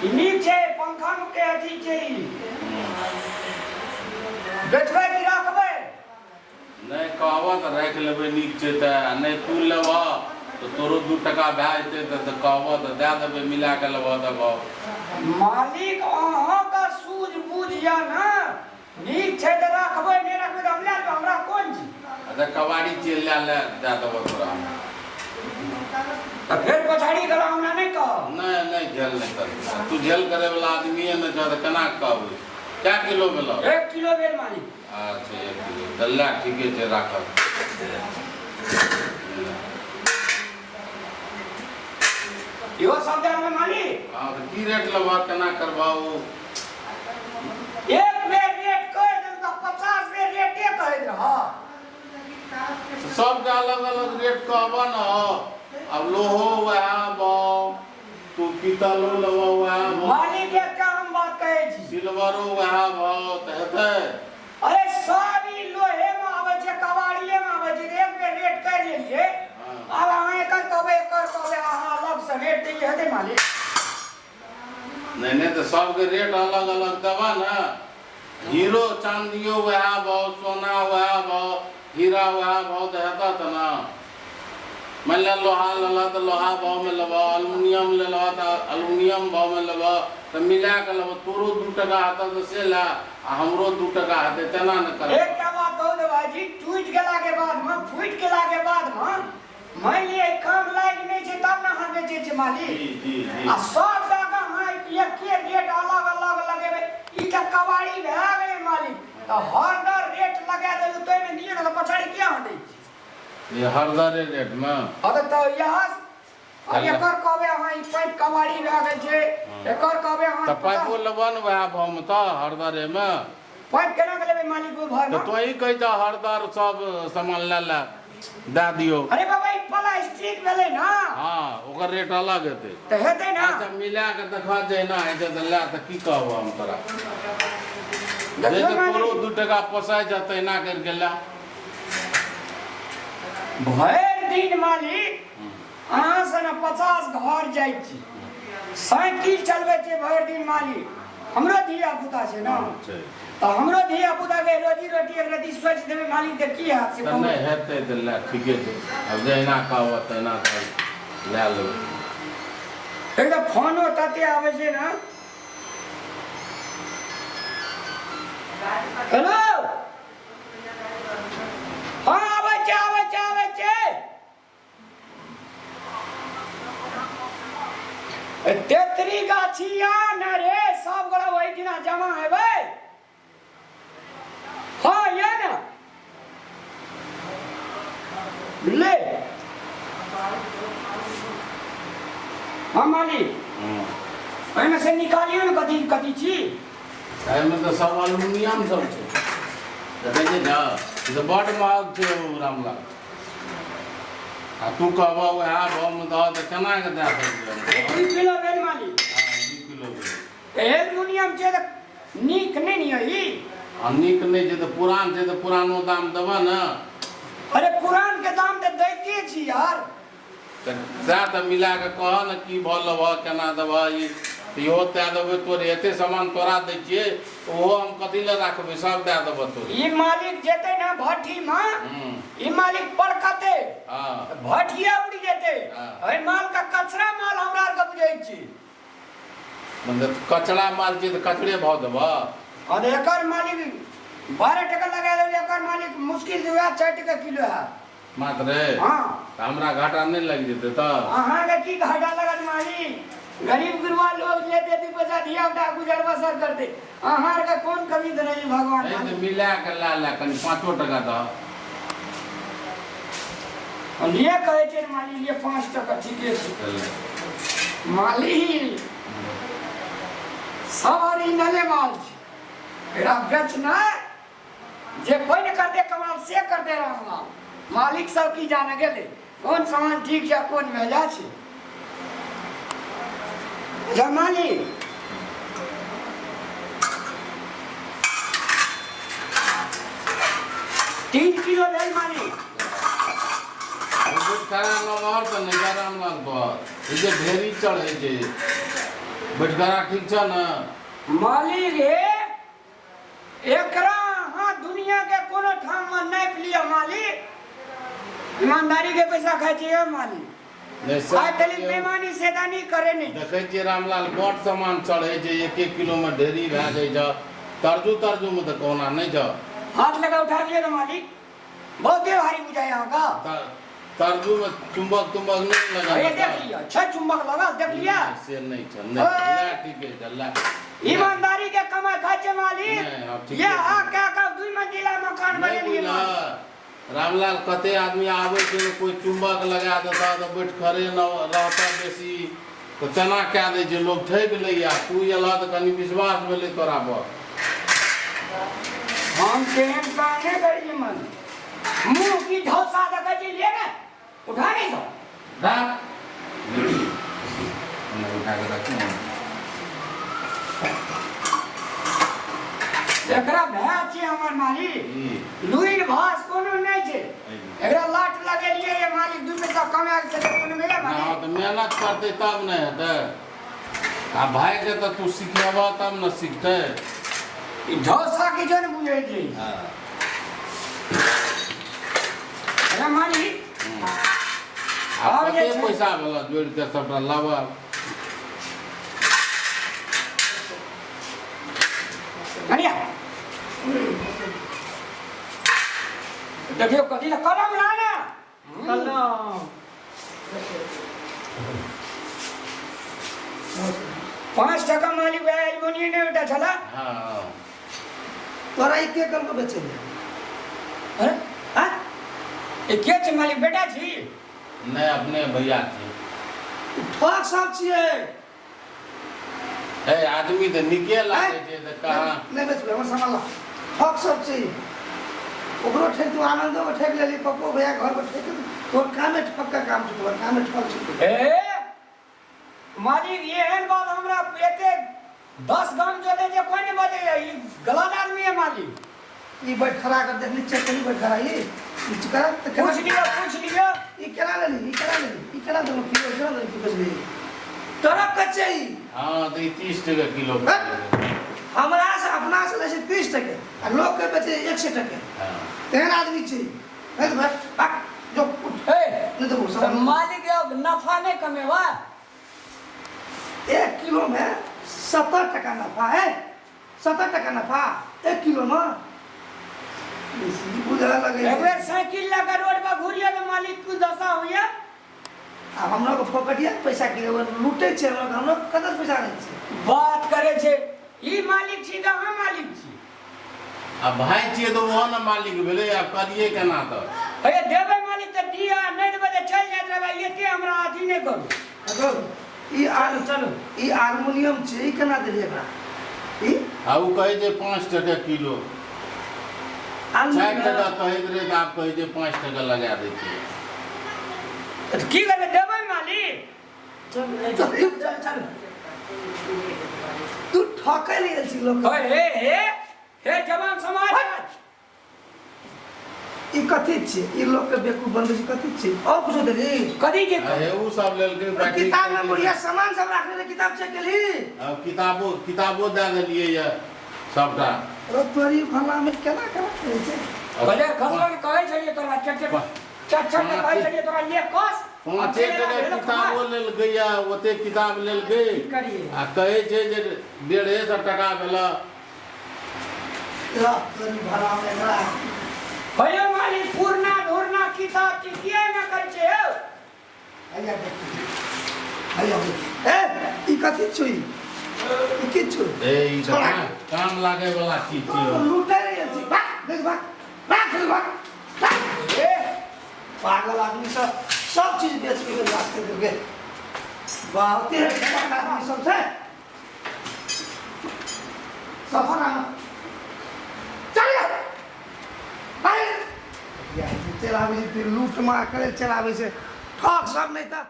ई नीक छै पंखा मे के अथी छै ई बेचबै कि राखबै नहि कहबह तऽ राखि लेबै नीक छै तऽ आ नहि तू लेबह तऽ तोरो दू टका भए जेतै तऽ कहबह तऽ दए देबै मिला कऽ लेबह तऽ भाव मालिक अहाँके सूझ बूझ यऽ ने नीक छै तऽ राखबै नहि राखबै तऽ हम लए लेबै हमरा कोन छी अच्छा कबाड़ी छियै लए लए दए देबह तोरा तऽ फेर पछाड़ी गेला हमरा नहि कहब नहि नहि झेल नहि करबै तू झेल करैवला आदमीए नहि छह तऽ केना कहबै कए किलो भेलौ 1 किलो भेल मालिक। अच्छा, 1 किलो तऽ लए, ठीके छै राखल। इहो सब दए देबै मालिक। हँ, तऽ की रेट लेबह, केना करबह ओ? एक बेर रेट कहि देलहुँ तऽ 50 बेर रेटे कहैत रह। सबके अलग अलग रेट कहबह ने। आब लोहो वएह भाव, तू पीतलो लेबह वएह भाव। मालिक, एकटा हम बात कहै छी। सिल्वरो वएह भाव तऽ हेतै। अरे, सब ई लोहे मे आबै छै, कबाड़िए मे आबै छै। एक बेर रेट कहि देलियै। आब अहाँ एकर कहबै, एकर कहबै, अहाँ अलग से रेट दैये हेतै मालिक? नहि नहि, तऽ सबके रेट अलग अलग देबह ने। हीरो चांदियो वएह भाव, सोना वएह भाव, हीरा वएह भाव, तऽ हेतह तऽ ने। मानि लिअ लोहा लेलह तऽ लोहा भावमे लेबह, एल्युमिनियम लेलह तऽ एल्युमिनियम भावमे लेबह, तऽ मिला कऽ लेबह। तोरो 2 टका हेतह तऽ से लए आ हमरो 2 टका हेतै, तेना ने करबह। एकटा बात कहू ने भाईजी, टूटि गेला के बाद मे, फूटि गेला के बाद मे, मानि लिअ ई काम लागि नहि छै, तब ने अहाँ बेचै छियै मालिक। जी जी जी आ सब दऽ कऽ अहाँ एके रेट अलग अलग लगेबै, ई तऽ कबाड़ी भए गेलै मालिक। तऽ हर दर रेट लगा देलहुँ, ताहिमे दियौ ने तऽ पछाड़ी किया अहाँ दै छी? ये हरदरे रेटमे। हँ, तऽ इएह आब एकर कहबै अहाँ, ई पाइप कबाड़ी भए गेल छै, एकर कहबै अहाँ। तऽ पाइपो लेबह ने वएह भावमे तऽ हरदरेमे? पाइप केना के लेबै मालिक ओहि तऽ भावमे? तोही कहै छह हरदर सब सामान लए लए दए दियौ। अरे बाबा, ई प्लास्टिक भेलै ने। हँ, ओकर रेट अलग हेतै। तऽ हेतै ने। अच्छा, मिला कऽ देखह, जहिना होइ छै तऽ लए। तऽ की कहबह हम तोरा जे देखियौ तऽ तोरो मालिक। 2 टका पोसाइ छह, तहिना करि कऽ लए। भरि दिन मालिक अहाँ से ने 50 घर जाइ छी, साइकिल चलबै छियै भरि दिन मालिक। हमरो धिया पुता छै ने। छै। तऽ हमरो धिया पुता के रोजी रोटी एक रति सोचि देबै मालिक तऽ की हैत से तऽ कहू। नहि हेतै तऽ लए, ठीके छै। आब जहिना कहबह तहिना कर लए लेबै। एकदम फोनो तते आबै छै ने। हेलो, हँ, आबै छै, आबै छै, आबै छै। तेतरी गाछी आ ने रे, सब गोरा ओहिठिना जमा हेबै। हँ, ये ने ले। हँ मालिक। एहिमे से निकालियौ ने, कथी कथी छी? एहिमे तऽ सब एल्युमिनियम सब छै, देखै छी ने। ई तऽ बड्ड महग छै ओ रामलाल। आ तू कहबह उएह भावमे दह तऽ केना कऽ दए देबै हम? 2 किलो भेल मालिक। हँ, 2 किलो भेल। एल्युमिनियम छै तऽ नीक नहि ने ई? आ नीक नहि छै तऽ पुरान छै तऽ पुरानो दाम देबह ने। अरे, पुरान के दाम तऽ दैते छी यार। तऽ सएह तऽ मिला कऽ कहऽ ने, की भऽ लेबह, केना देबह। ई इहो दए देबै तोरे। एते सामान तोरा दै छियै, ओहो हम कथी लए राखबै? सब दए देबह तोरे। ई मालिक जेतै ने भट्ठी मे, ई मालिक पड़कतै, भट्ठिए उड़ि जेतै। एहि माल के कचरा माल हमरा आरके बुझै छी। मतलब कचरा माल छियै तऽ कचरे भाव देबह? और एकर मालिक 12 टका लगा देबै। एकर मालिक मुश्किल से वएह 4 टका किलो हैत। मात्र? हँ। तऽ हमरा घाटा नहि लागि जेतै तऽ? अहाँके की घाटा लगत मालिक? गरीब गुरबा लोग लेते 2 पैसा, धिया पुता गुजर बसर करते। अहाँ आरके कोन कमी देने ई भगवान? नहि तऽ मालिक। मिला कऽ लए लए, कनि 5 टका दह। लिए कहै छै मालिक, लिए 5 टका, ठीके छै। मालिक, सब ओरिजिनले माल छै। एकरा बेचनाइ जे कोइ नहि करते कमाल से करते रामलाल। मालिक सब की जाने गेलै कोन सामान ठीक छै आ कोन भेजा छै। अच्छा मालिक, 3 किलो भेल मालिक। बहुत खरा नमहर तऽ नहि छै रामलाल तोहर। ई जे ढेरी चढ़ै छै। बैठकरा ठीक छ ने? मालिक हे, एकरा अहाँ दुनिया के कोनो ठाम में नापि लिअ मालिक। ईमानदारी के पैसा खाइ छियै यौ मालिक। नहि से आइ तलिक बेईमानी शैतानी करे नहि। देखै छियै रामलाल बड सामान चढ़ै छै, एक एक किलो में ढेरी भए जाइ छै। तरजू तरजू में तऽ कहुना नहि छ। हाथ लगा उठा लिअ ने मालिक, बहुते भारी बुझाइ अहाँके। तरजू में चुंबक तुंबक नहि लगल? हे देख लिअ, छै चुंबक लगल, देख लिअ। नहि, से नहि छ, नहि ला, ठीके छ ला। ईमानदारी के कमाई खाइ छै मालिक। नहि, हँ, ठीके ये छै। आ कए कऽ 2 मंजिला मकान नहि बनेलियै मालिक। बुझलह रामलाल, कते आदमी आबै छै, कोइ चुंबक लगा देता तऽ बैठ खड़े न रहता बेसी, तऽ तेना कए दै छै, लोक ठकि लैया। तू एलह तऽ कनि विश्वास भेलै तोरा पर। हम केहन काम नहि करै छी मालिक। मुँह की ढौसा देखै छी, ले ने उठा नहीं सो। राख। उठा कऽ राखू ने। एकरा भए छी हमर मालिक। ई लुइन भास कोनो नहि छै। एकरा लाट लगेलियै ये मालिक, 2 पैसा कमाए के छै कोनो भेलै हँ मालिक? तऽ मेहनत करतै तब ने हेतै। आ भाइके तऽ तू सिखेबह तब ने सिखतै। ई ढौसा की जो ने बुझै छै। हँ। अरे मालिक, आ आब जे कते छै- पैसा भेल जोड़ि कऽ सबटा लाबऽ। कनिया देखियौ कथी लए कलम ला ने। कलम 5 टका मालिक, वएह एलुमिनियम नहि एकटा छला। हँ। तोरा ई के कल के बेचे ले? अरे हाँ? ई के छै मालिक, बेटा छी? नहि, अपने भैया छी। ठक सब छियै। हे, आदमी तऽ नीके लागै छै तऽ कहाँ नहि बेचबै, हमर सामान ला। ठक सब छी। ओकरो ठेक तू, आनंदो के ठेक लेली, पप्पो भैया घर पर ठेक। तोर कामे ठक का काम छै, तोर कामे ठक छै। ए मालिक, एहन बात हमरा एते 10 गाम जोते जे कोइ नहि बजैया। ई गलत आदमी है मालिक। ई बैठ खड़ा कर देखली, चेक करी बैठ खड़ा। ई ई करा तऽ केना पूछ लिअ, पूछ लिअ। ई केना लेली? ई केना लेली? ई केना देलहुँ किलो? केना देलहुँ की बेचली? तोरा कच्चे ई। हँ तऽ ई 30 टके किलो। हमरा से अपना से लै छै 30 टके आ लोक के बेचै 100 टके। हँ। तेहन आदमी छै। नहि तऽ भाग, भाग, जो उठ। ए नहि देबौ तऽ सामान। मालिक यौ, नफा नहि कमेबा? 1 किलो में 70 टका नफा है, 70 टका नफा 1 किलो में। बेसी बुझऽ लगै एक छै। बेर साइकिल लऽ कऽ रोड पर घुरियौ तऽ मालिक की दशा होइया। आ हमरा के फोकटिया पैसा के लूटै छै हमरा के, हमरा के कतऽ पैसा नहि छै। बात करै छै। ई मालिक छी तऽ अहाँ मालिक छी? आ भाय छियै तऽ ओहो ने मालिक भेलै। आब करियै केना तऽ? हे देबै मालिक तऽ दिअ, नहि देबै तऽ चलि जाइत रहबै। एते हमरा अथी नहि करू। देखो, ई आर चलू। ई हारमोनियम छै, ई केना देलियै एकरा ई? आ ओ कहै छै 5 टके किलो। 4 हारमोनियम टका कहैत रहै तऽ आब कहै छै 5 टका लगा दै छियै। तऽ की करबै, देबै मालिक? चलू चलू चलू चलू। तू ठकै ले गेल छी लोक। हे हे हे हे जवान समाज। ई कथी छियै? ई लोक के बेवकूफ बनबै छै। कथी छियै? और कुछो देली? कथी के? आ हे ओ सब लेलकै बैटरी। किताब में बुढ़िया सामान सब राखने रहे, किताब चेक केली? आब किताबो किताबो दए देलियै यऽ सबटा। अरे तोरी फल्ला में केना केना करै छै। बजार खसबा के कहै छलियै तोरा, चट चट चट चट के कहै छलियै तोरा, ले कस। 5 टका किताबो लेलकै यऽ, ओते किताब लेलकै। की करियै? आ कहै छै जे 150 टका भेल। ल तोरी भला में एकरा। भैया मालिक, पुरना धुरना किताब की किया ना करै छै यौ? हैया देखी, हैया देखी। ए, ई कथी छौ? ई ई की छौ? ए, ई तऽ काम लागे वाला चीज छियै। लूटे रहे छी। भाग, देख, भाग भाग, भाग भाग। ए पागल आदमी सब सब चीज बेच के रास्ते के बहुते आदमी सब छै। सफर आना चल चलाबै छै, लूट मार करे चलाबै छै, ठक सब। नहि तऽ